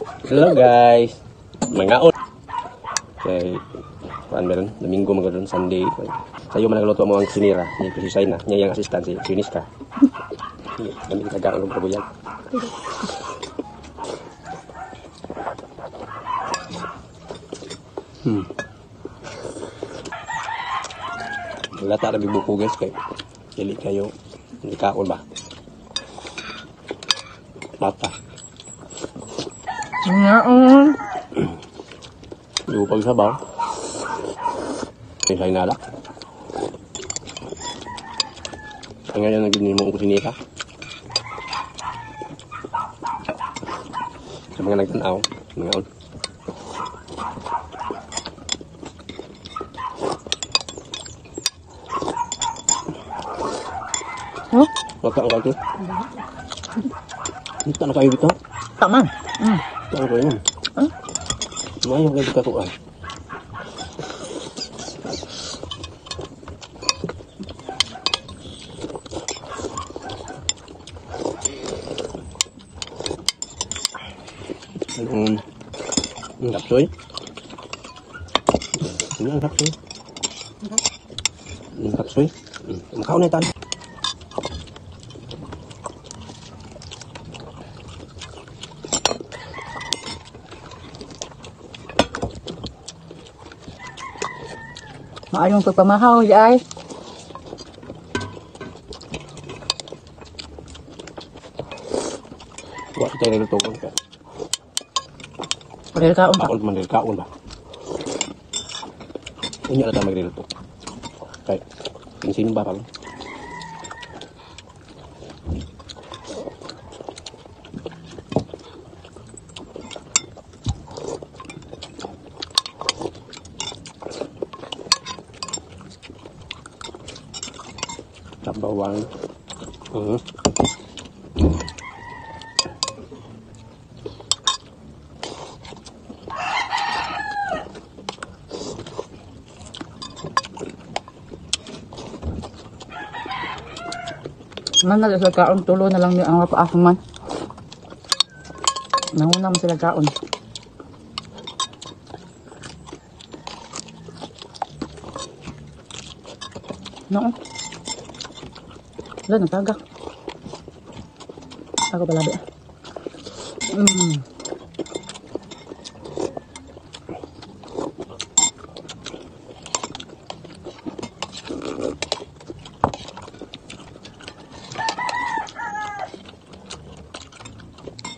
Hello guys. Mangaon. Kay kuan meron Domingo man Sunday. Sayo man nagluto mo ang sinira ni si Saina, niya yang assistant si Yuniska. Kami kagaon og kabuyag. Lata ra buko guys kay dili kayo hindi kaon ba. Lata. Ngaon. Yung pagsabaw. May sainala. Ang ngayon ang mo ang kusinita. Sa mga nagtanaw, mga on. Huh? Wag ka ang kalto. Ito na kayo dito. Tama. Ito na kayo. Huh? Mayo kayo katuan. Ang kapsoy. Ano ang kapsoy? Ang kapsoy. Makaon na ito. Maayong pagpamahaw, ay. Wa tayo niluto ko. Real kaon pa. Ako man real kaon ba. Unya na ta magreluto. Kay kinsimba pa lang. Bawang. Man na sila kaon, tulo na lang ni ang paasong man. Nanguna man sila kaon. No. Wala, nagtaga. Ako palabi.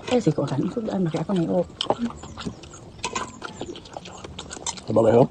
Eh, siko kan. Ito daan, maki ako na yun. Sabay ba yun?